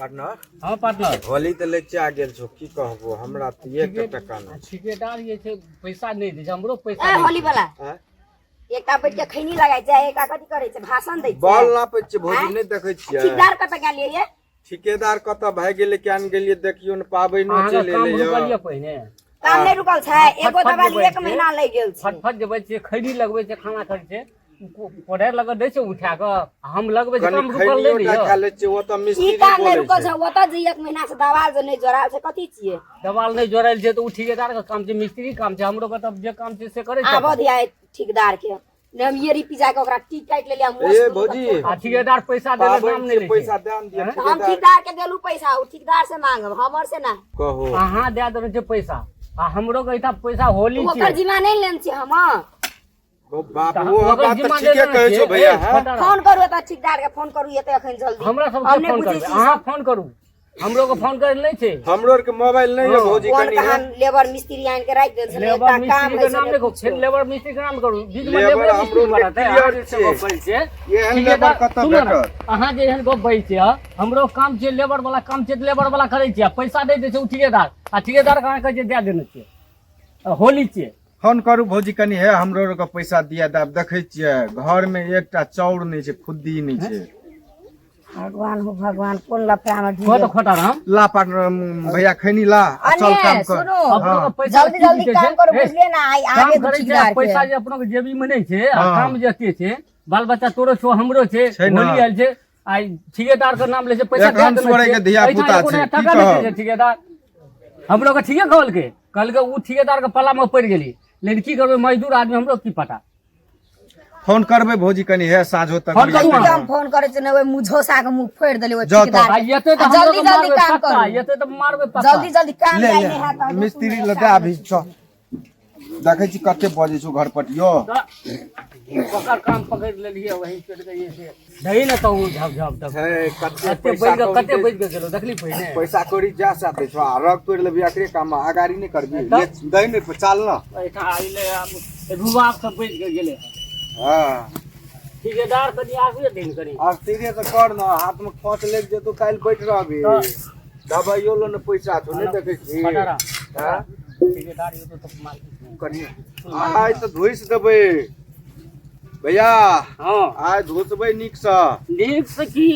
Partner. हाँ partner. Holi तऽ लगिचा गेल छौ, की कहबो, हमरा तऽ एक टका नहि। ठिकेदार जे छै पैसा नहि दै छै, हमरो पैसा ए नहि होली छै। वाला आँय? एकटा बैठ के खैनी लगाइ छै, एकटा कथी करै छै, भाषण दै छै। बॉल नापै छियै भौजी। आँय? नहि देखै छियै? ठेकेदार कतऽ गेलियै ये? ठिकेदार कतऽ भागि गेलै, किया ने गेलियै देखियौ ने, पाबनिओ अहाँके चलि काम एलै रुकल यऽ। यऽ पहिने? काम नहि रुकल छै, एगो फटफट दवाई जे एक बैठ महीना लागि गेल छै। फटफट जे बैठ छै, खैनी लगबै छै, खाना खाइ छै, कोड़ारि लग दै छै उठा कऽ, हम लगबै छै। कनि काम रुकल खैनियो नहि टा ने खा यऽ। लै छियै, ओतऽ की मिस्त्री काम नहि बोलै रुकल छै। छै? ओतऽ जे एक महीना से दवाल जे नहि जोड़ायल छै, कथी छियै? देवाल नहि जोड़ल छै तऽ ओ ठिकेदार के काम छै, मिस्त्री काम छै। हमरो के तब जे काम छै से करै छै। आबऽ दिया ठेकेदार के, ने हम ये रिपी जाके ओकरा टी काटि लेलियै, हम ए भौजी, आ ठिकेदार पैसा देले नाम पाबनि नहि छै, लै पैसा छै। दए ने दिअ। आँय? हम ठिकेदार ठेकेदार के देलू पैसा, ओ ठेकेदार से मांगब, हमर से ना। कहो। अहाँ दए देने छै पैसा आ हमरो के एहिठाम पैसा होली ओकर छै। जिम्मा नहि लेने छियै हम। ओ बाप, तऽ ओ ओकर बात तऽ जिम्मा ठीके लेने कहै छौ छियै। भैया। ए, हैं? छोटा फोन करू एतऽ ठेकेदार के, फोन करू एतऽ एखन जल्दी। हमरा हम सबके नहि फोन बुझै करबै? छी अहाँ सब। फोन करू, हमरो के फोन करे नहि छै। हमरो आरके मोबाइल नहि यऽ भौजी। कोन कनि कहाँ लेबर मिस्त्री आनि के राखि देल छै, लेबर एकटा काम मिस्त्री होइ के छै नाम ने देखो। कुछो। फेर लेबर मिस्त्री के नाम करू बीच में। लेबर लेबर हमरो मिस्त्री के बनत है, clear अहाँ जे छै छै। गप करै छियै। एहन ठिकेदार- लेबर कतऽ सुनू ने, भेटत? अहाँ जे एहन गप बजै छियै, हमरो काम छै, लेबर वाला काम छै तऽ लेबर वाला करै छियै। आ पैसा नहि दै छै ओ ठिकेदार, आ ठिकेदार के अहाँ कहै छियै दए देने छियै आ होली छियै। फोन करू भौजी कनि, हे हमरो आरके पैसा दिया देब। देखै छियै घरमे एकटा चाउर नहि छै, खुद्दी नहि छै। भगवान हो भगवान, कोन लफड़ा में खोट ढूंढे। खोटा राम। ला पार्टनर भैया, खैनी ला आ चल अने काम कर। सुनू। अपनो के पैसा जल्दी की जल्दी बीते काम छै? करू। हे, बुझलियै ना, आइ काम आबे करै छै आ ठेकेदार पैसा के जे अपनो के जेबी में नहि छै आ काम जे अथी छै, बाल बच्चा तोरो छौ, हमरो छै। छै ने। होली आयल छै, आइ ठिकेदार के नाम लै छै, पैसा एक दए हम देने सोरे छियै। के धिया-पुता एहिठाम एको छै, नया की टका नहि कहब? दै छै ठिकेदार। हमरो के ठीके कहलकै, कहलकै ओ ठिकेदार के पल्ला में पड़ि गेली, लेकिन की करबै, मजदूर आदमी, हमरो की पता। फोन करबै भौजी कनि, हे साँझो तक। फोन करू अहाँ। हम फोन करै छियै ने, ओहि मुँह झोसा के मुँह फोड़ि देलियै ओहि जाउ तऽ। ठेकेदार आ के। एते तऽ आ हमरो जल्दी के जल्दी मारबै काम पक्का। करू। एते तऽ मारबै पक्का। जल्दी जल्दी काम ले जाइ ले नहि हैत अहाँके, मिस्त्री सुनू, लऽ दे अभी चल, देखै छी कते बजै छौ घर पर यो। तऽ ओकर काम पकड़ि लेलियै, वही चलि गेलियै से दही ने तहु झप झप तक। हे कते कते पैसा बजि कऽ कौड़ी कते दै- बजि कऽ गेलौ देखली पहिने? पैसा कौड़ी जा साथे छौ आ रग तोड़ि लेबही, एकरे काम अगाड़ी नहि करबी। तब? ले दही नहि चाल न। एहिठाम आइले आब रुबाब सब बजि कऽ गेलै। हँ। ठिकेदार कनि आगुए दिन कनि। आब सीधे से कर न, हाथ में खोच लागि जेतौ, काल्हि बैठ रहबी। तऽ? दबाइयो लो ने पैसा छौ, नहि देखै छी? खटारा। हँ? ठिकेदार ये तो मार कनि आइ तऽ धोइस देबै भैया। हँ। आइ धोसबै नीकसँ। नीक से की?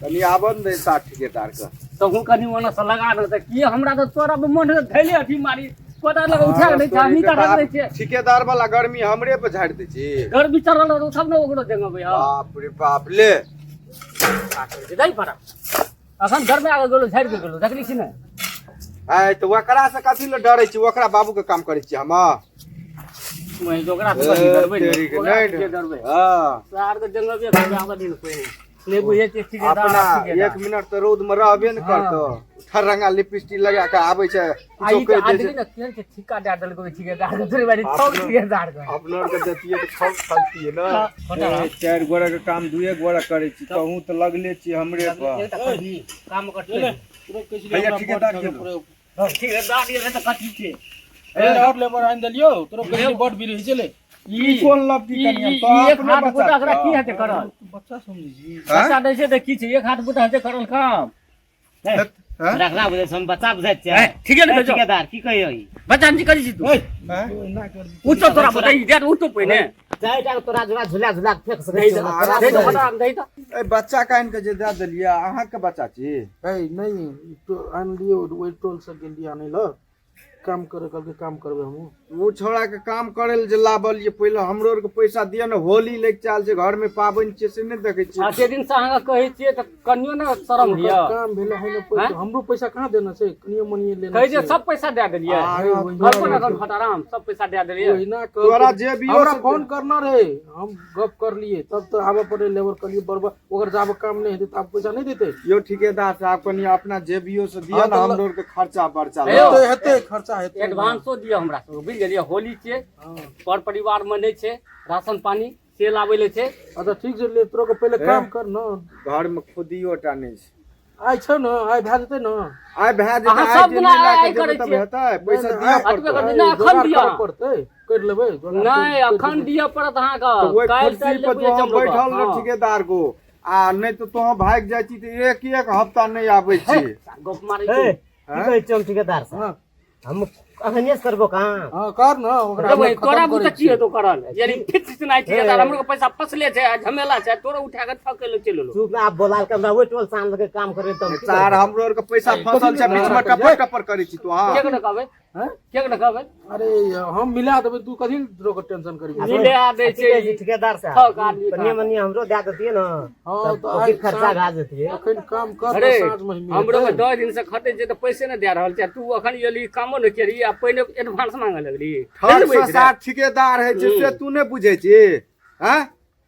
कनि आबऽ ने दे साथ ठिकेदार के। तहु कनि ओना से लगा दे तऽ की, हमरा तऽ तोरा मन धैले अथी मारी कोदा लगा उठा के नहि छै, हम तऽ रख दै छियै। ठिकेदार वाला गर्मी हमरे पे झाड़ि दै छी। गर्मी चढ़ल रहौ तब ने ओकरो जंगबै। हँ। बाप रे बाप, ले। दही पड़ा अखन घर में आगे गेलो, झाड़ि के गेलो, देखली छी ने। आइ तऽ ओकरा से कथी लए डरै छी? ओकरा बाबू के काम करै छी हम। वही ओकरा से कथी डरबै ने? तेरी के ओकरा नहि से के डरबै? हँ। सार के जंगबे करबै, आबऽ दिन कोइ नहि बुझै छियै ठिकेदार। अपना ठिकेदार। एक मिनट तऽ रौद में रहबे ने करतौ, ठरंगा लिपस्टिक लगा के आबै छै। आ किछो ई कहि तऽ दै आदमी छै। ने केहन छै, ठिका दए देलकै ओहि ठिकेदार के, तोरे बारी छौ ठिकेदार के। अपना आरके दैतियै तऽ ठक ठकतियै ने। खोटा ए, चारि गोरा के काम दुए गोरा करै छी, तहूँ तऽ लगले छी हमरे पर। एकटा कही काम करतै। भैया, ठिकेदार के ठिकेदार ये तऽ कथी छै? और लेबर आनि देलियौ, तोरो कहै बड बिरही छलै। ई कोन लपटी? ई कनिया ई तो ई एक अपने हाथ बच्चा बुता एकरा छौ। की हेतै करल? बच्चा समझै छी। हँ? बच्चा दै छै तऽ की छै, एक हाथ बुता हेतै करल काम? हैं? रखना बुझै छै, हम बच्चा बुझै छियै? ए, ठीके ने ए, कहै छौ। ठिकेदार की कहियो ई? बच्चा नहीं करै छी तू। हैं? उठो, तोरा बताई दे, उठो पहिने। चारि टा के तोरा झुला झुला झुला के फेंक सकै दही छियौ। तऽ तोरा दही तऽ बुझै फटा दही तऽ। ए बच्चा के आनि के जे दए देलियै, अहाँके बच्चा छी? ए नहि, तो आनलियै, ओहि टोल से गेलियै आनै लए, काम करे कहलकै, काम करबै हमहूँ। ओ छौड़ा के काम करे लए जे लाबलियै, पहिले हमरो आरके पैसा दिअ ने, होली लग चाल छै, घर में पाबनि छै, से नहि देखै छियै? आ जे दिन से अहाँके कहै छियै तऽ कनियो ने शरम ओकर होइया? काम भेलै है ने पैसा, हैं? हमरो पैसा कहाँ देना छै, कनियो मनियो लेना कहै छै छै। सब पैसा दए देलियै। अरे कहलको ने एखन फटाराम सब पैसा दए देलियै। ओहिना कह। तोरा जे भी हमरा फोन करना रहे, हम गप करलिए तब तऽ आबऽ पड़े लेबर, कहलिए बरबर ओकर जाबे काम नहि हेतै तब पैसा नहि देतै। यो ठिकेदार साहब, कनि अपना जेबियो से दिअ हाँ, ने तऽ हमरो आरके खर्चा बर्चा। हे यौ। हेतै, हेतै, खर्चा हेतै। एडवांसो दिअ हमरा सबके, बुझि गेलियै? होली छियै, हाँ। पर परिवारमे नहि छै राशन पानी, से लाबै ले छै। अच्छा ठीक छै, ले तोरा के पहिले काम कर न। घर में खुदियो टा नहि छै। आइ छै ने, आइ भए जेतै ने। आइ भए जेतै? अहाँ आइ सब जे दिना नहि लए आइ के जेबै करै तब छियै। हेतै? पैसा नहि, दिअ आइ अतबे पड़तौ। कर नहि, एखन जोगाड़ दिअ। करऽ पड़तै, करि लेबै जोगाड़, नहि, करि एखन देबै। दिअ पड़त अहाँके। तऽ ओहि काल्हि कुर्सी ताल्हि पर नहि बुझै जो छै हमरो बैठल रह हँ। ठिकेदार गो आ नहि तऽ तोह भागि जाइ छी तऽ एक एक हफ्ता नहि आबै छी। गप मारै हे, छै। की कहै छियौ हम ठेकेदार साहब? हाँ। हम अखनिये से करबो काम। हाँ कर ना ओकरा देबै, हम तोरा खतम बुते करै की छियै। हेतौ करल? यानी फिक्स नहि ठेकेदार, हमरो के पैसा फसले छै आ झमेला छै, तोरो उठा के ठके ले चलि एलौ। चुप ना, आब बोलाल के हमरा ओहि टोल से आनलकै काम करे तऽ हम की सार करबै? हमरो आरके पैसा फसल छै, बीच में टपर टपर करै छी तू। हाँ के के कहबै? हैं? के के कहबै? अरे हम मिला देबै, तू कथी रोक टेंशन करबी? मिला दै की कहै छै। छी ठेकेदार साहब? ठक आदमी। कनिये मनिये हमरो दए देतियै ने, हाँ, तब तऽ ओकर आइ खर्चा भए जेतियै। अखन काम कर अरे ने, साँझ में ही हमरो के मिलतै। 10 दिन से खटै छै तऽ पैसे नहि दए रहल छै। तू अखन एली, कामो नहि केली आ पहिने एडवांस मांगे लगली। ठक से सार ठेकेदार होइ छै से तू नहि बुझै छी? हैं?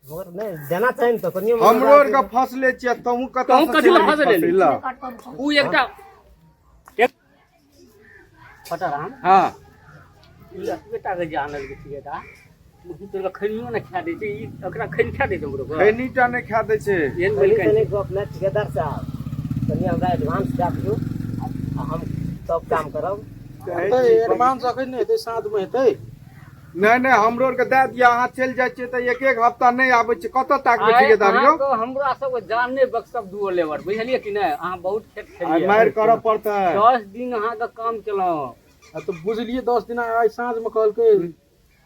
मगर नहि देना चाही ने तऽ कनियो मनियो हमरो दए आरके देतियै। फसले छियै, तहूँ कतऽ तहूँ से कथी लए चलि फसले? फसैला? उ एकटा फटराम। हाँ। ई बेटा के जे आनल के ठेकेदार, तोरा खैनियो नहि खा दै छै। ई एकरा खैनी खा दै छै हमरो के। खैनी टा नहि खा दै छै। एहन कनि बोलकै। तनी गप नहि ठेकेदार साहब, कनि हमरा एडवांस दए दियौ आ हम तब काम करब। हेतै, एडवांस अखन नहि हेतै, साँझ में हेतै। नहि नहि, हमरो आरके दए दिअ। अहाँ चलि जाइ छियै तऽ एक एक हफ्ता नहि आबै छै, कतऽ ताकबै आइ ठेकेदार यौ? अहाँके हमरा सबके जान नहि बख्शब दुओ लेबर, बुझलियै कि नहि? अहाँ बहुत खेत आइ खेलियै। मारि करऽ पड़तै। 10 दिन अहाँके काम केलहुँ। आ तऽ बुझलियै 10 दिन आइ साँझ में कहलकै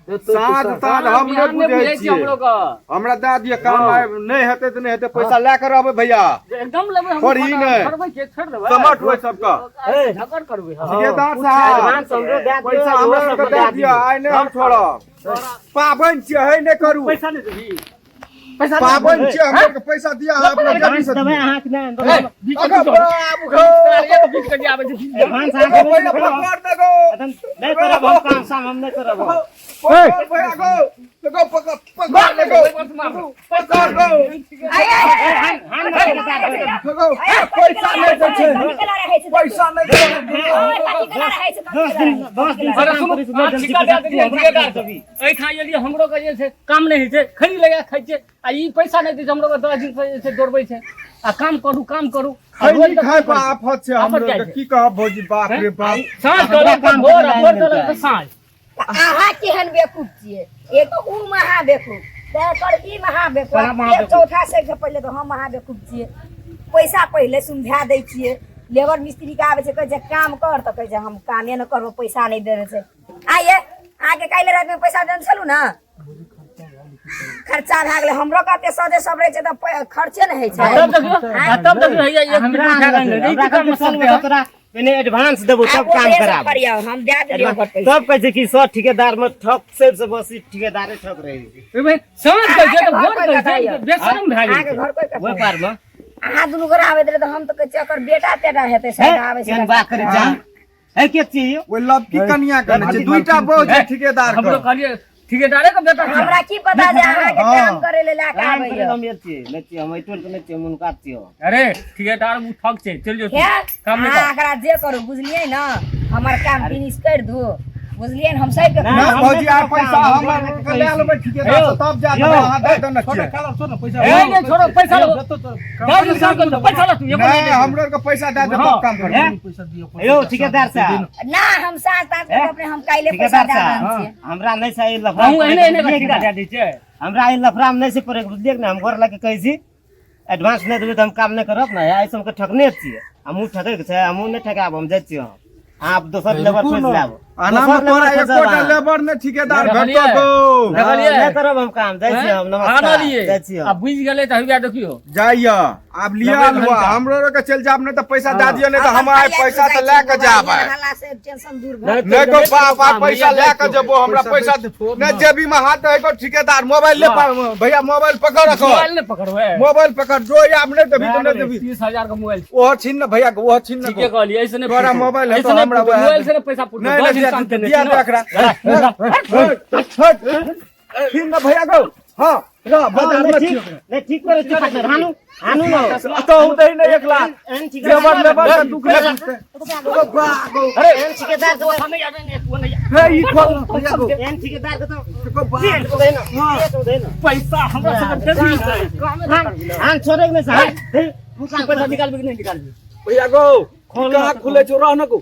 देतै साँझ पैसा। ताँझ हम नहि बिहान नहि बुझै बुझै छियै छियै। हमरो के। हमरा दए दिअ काम। हाँ। आइ नहि हेतै तऽ नहि हेतै, पैसा लए कऽ रहबै भैया। एकदम लेबै हम। छोड़ही नहि। छोड़बै के? छोड़ि देबै। समट ओहि सबके। ए, झगड़ करबै हम। ठेकेदार साहब, एडवांस हमरो दए दियौ, पैसा हमरा इहो आरके सबके दए दए दिअ। दियौ। आइ नहि हम छोड़ब, पाबनि छियै, है नहि करू। पैसा नहि देबही? पैसा नहि पाबनि छियै, हमरा आरके पैसा दिअ, अहाँ अपना जेबी से एडवांस देबै दिअ। अहाँके नहि? ए, बीच के अगो बीच बाबू गो। एक बीच के जे आबै छै। एडवांस अगो अहाँके भैया नहि देबै? पकड़ दे गो। नहि करब हम काम साम, हम नहि करब हम। पकड़ भैया गो, गो पकड़, पकड़ ले गो, पकड़ गो। आय, आय, आय, आय, गो पैसा नहि दै छै, पैसा नहि दै छै। 10 दिन, 10 दिन से अरे काम सुनू, करै छी, अहाँ नहि ठीका दए देलियै हमरा ठेकेदार देबी। के। एहिठाम एलियै, हमरो के जे छै काम नहि होइ छै, खरी लगा खाइ छियै आ ई पैसा नहि दै छै हमरो के। 10 दिन से जे छै दौड़बै छै आ काम करू, काम करू। आ रोज खैनी तऽ खाय पर काम करै आफत छै। आफत हमरो जाइ के छै। की कहब भौजी, बाप रे बाप। छै। साँझ कहलक तऽ काम भोर, करऽ आ भोर लागल कहलक तऽ छै। साँझ। अहाँ केहन बेवकूफ छियै? एक तऽ ऊ महा बेवकूफ, तकर ई महा बड़ा बेवकूफ, महा एक बेवकूफ। चौथा से पहिले तऽ हम महा बेवकूफ छियै। पैसा पहिले सुमझा दै छियै। लेबर मिस्त्री के आबै छै, कहै छै काम कर, तऽ कहै छै हम कामे नहि करबो, पैसा नहि देने छै। आइये अहाँके काल्हि रातिमे पैसा देने छलहुँ ने? खर्चा भए गेलै। हमरो कते सदे सब रहै छै तऽ खर्चे नहि होइ छै। तब देखियौ, आ तब देखियौ, हैया एक हमरा मिनट उठा कऽ आनि लेबै। ई हमरा की काम कहलकै, चल सस्ते है? तोरा पहिने एडवांस देबो तब आब काम ओकरे से कराबो। करियौ, हम दए देलियै ओकर पैसा। तब कहै छै कि सब ठेकेदार में ठक, सबसे बसी ठेकेदारे ठक रहै छै। ए भाई, साँझ कहै छै तऽ अहाँके भोर घर कहै कोइ छै, कतऽ यऽ? बेशरम भए गेल अहाँके छै। घर कोइ कतऽ ओहि यऽ? पार में। अहाँ दुनू गोरा आबैत रहे तऽ हम तऽ कहै छियै ओकर बेटा तेटा हेतै हे, शायद आबै छै। केहन बात करै छै हे, के छियै यौ? ओहि लबकी कनिया के छै, दुईटा बहु छै ठेकेदार हमरो के। कहलियै ठेकेदारे के बेटा छै। हमरा की पता जे अहाँके हाँ। काम करे ले लए कऽ काम आबैया। करै हम एल छियै, नहि छियै हम, एहि टोल के नहि छियै, हम हुनका छियै। अरे ठेकेदार उ ठक छै, चलि जो तू। हे, काम नहि अहाँ कर। एकरा जे करू, बुझलियै ने? हमर काम फिनिश करि दू, बुझलियै ने? हम सबके ना, ना हम भौजी, नहि आइ करब पैसा काम, हम हम नहि के लए लेबै ठेकेदार से, तब जा यौ, देबै। अहाँ दए देने छोड़ छियै। काला, छोड़ ना पैसा। ए, नहि छोड़ो, पैसा लो। देतौ तऽ 10 दिन काम करू, पैसा लो तू, एको नहि नहि देबै। हमरो आरके पैसा दए दे तब काम करबै। हे? पैसा दियौ। यौ ठेकेदार साहब, ना, हम साँझ ताँझ के अपने हम काल्हि पैसा ठेकेदार दए साहब, रहल छियै। हमरा नहि छै ई लफड़ा। अहूँ एहने एहने के बुझलियै ठेका कि दए दै छियै। हमरा ई लफड़ा मे नहि छै पड़े, बुझलियै कि ने? हम घर लए के कहै छी एडवांस नहि देबै तऽ हम काम नहि करब ने। एहि सबके ठकने छियै, हमहूँ ठकै छै, हमहूँ नहि ठकायब, हम जाइ छियै हम। अहाँ दोसर लेबर रुकू खोजि ने। लाब। अनामे दोसर तोरा लेबर खोजब एकोटा अहाँ। लेबर नहि ठेकेदार देखलियै? भेटतो गो। देखलियै? नहि करब हम काम, जाइ छियै हम, नमस्कार, आनलियै। जाइ छियै आ हम। बुझि गेलै तऽ हौआ देखियौ। जाइया आब लिअ लेबै आलुआ घंटा। हमरो आरके चलि जायब, नहि तऽ पैसा दए दियौ, नहि तऽ हम आइ पैसा तऽ लए कऽ जायब आइ। हल्ला से टेंशन दूर भऽ नहि गो बाप, आइ पैसा लए कऽ जेबो। हमरा पैसा नहि जेबी में हाथ है गो ठेकेदार। मोबाइल ले भैया, मोबाइल पकड़ रखो। मोबाइल नहि पकड़बै। मोबाइल पकड़ जो, आब नहि देबी तऽ नहि देबी। 30,000 के मोबाइल। ओहो छीन ने भैया के, ओहो छीन ने ठीके गो। कहलियै, ऐसे नहि तोरा पुछू। मोबाइल है ऐसे तो नहि हमरा पुछू, वएह मोबाइल से नहि पैसा पुछू। नहीं 10 नहीं दिन काम केने दिया छी दे ने। एकरा। हट, छीन ने भैया गो। हाँ रह बाजार नहि में ठीक छियो। नहि ठीक करै छी पार्टनर, हानू हानू ने। तो हम दही नहीं 1 लाख। एहन ठेकेदार लेबर लेबर के दुख नहीं बुझते। अरे एहन ठेकेदार के ओ नहि आबै, नहि, ओ नहि आबै। हे, ई खोल ने भैया गो। एहन ठेकेदार के तऽ गो बाप। पेट उधै ने, पेट उधै ने। पैसा हमरा सबके देबही कामे नहि करबही। हान छोड़े के नहि छै, हान। हे, तू काम पैसा कर। निकालबी कि नहि निकालबी? भैया गो। कहाँ खुले छौ रह न को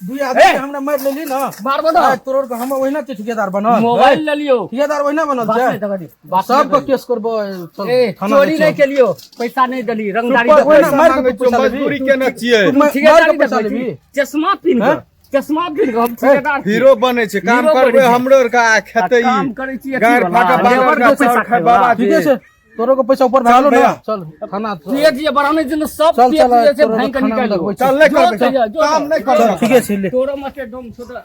दुई आदमी हमरा मारि लेली न। मारबो न। आइ तोरोर के हम ओहिना छै ठेकेदार बनल। मोबाइल ले लियो। ठेकेदार ओहिना बनल बात छै। नहि दबा दी, बात नहि सबके दबा दी। केस करबो, चल ए, थाना चोरी ले नहि चल। केलियो, पैसा नहि देली, रंगदारी सुपर देखबै। ओहिना मारि के मांगै तू छियौ, पैसा लेबही। मजदूरी केने छियै। तू मारि ठेकेदारी के पैसा देखबै लेबही। छी। चश्मा पिन हैं? कऽ, चश्मा पिन कऽ हम ठेकेदार छी। हीरो बनै छै, काम हीरो करबै बनै छै। हमरो आर के आ आ खेतै ई। काम करै छी अथी गारि वला, फाटा बानर लेबर के के पैसा चाउर खाय खाय वला। बाबा जी। ठीके छै, तोरो के पैसा ऊपर भए गेलौ न। भैया। चल थाना चल। पेट जे बढ़ाने छै ने सब चल, पेट चल, जे छै तोरो भांगि कऽ खाना निकालि लगबै देबौ। छी। चल नहि जो करबै, चाहिए, जो काम नहि चल करबै। ठीके छै ले। तोरो मते डोम छौ तऽ।